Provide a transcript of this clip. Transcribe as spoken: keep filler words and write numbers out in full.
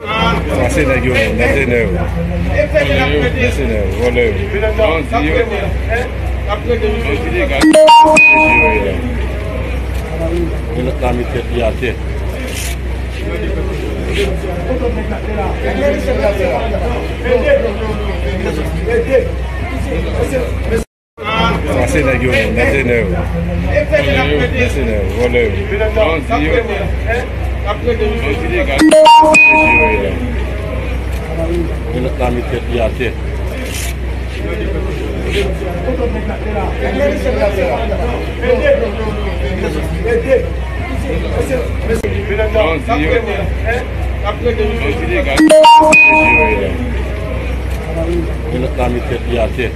Sa se nèg yo menm, mèsenè yo. Mèsenè yo, vòlè yo. Bandi yo. Bandi legal. Yo ye la. Yo lòt la met tèt li atè. Sa se nèg yo menm, mèsenè yo. Mèsenè yo, vòlè yo. Bandi yo. Bandi legal. Yo ye la. Yo lòt la met tèt li atè. Bandi yo. Bandi legal. Yo ye la. Yo lòt la met tèt li atè.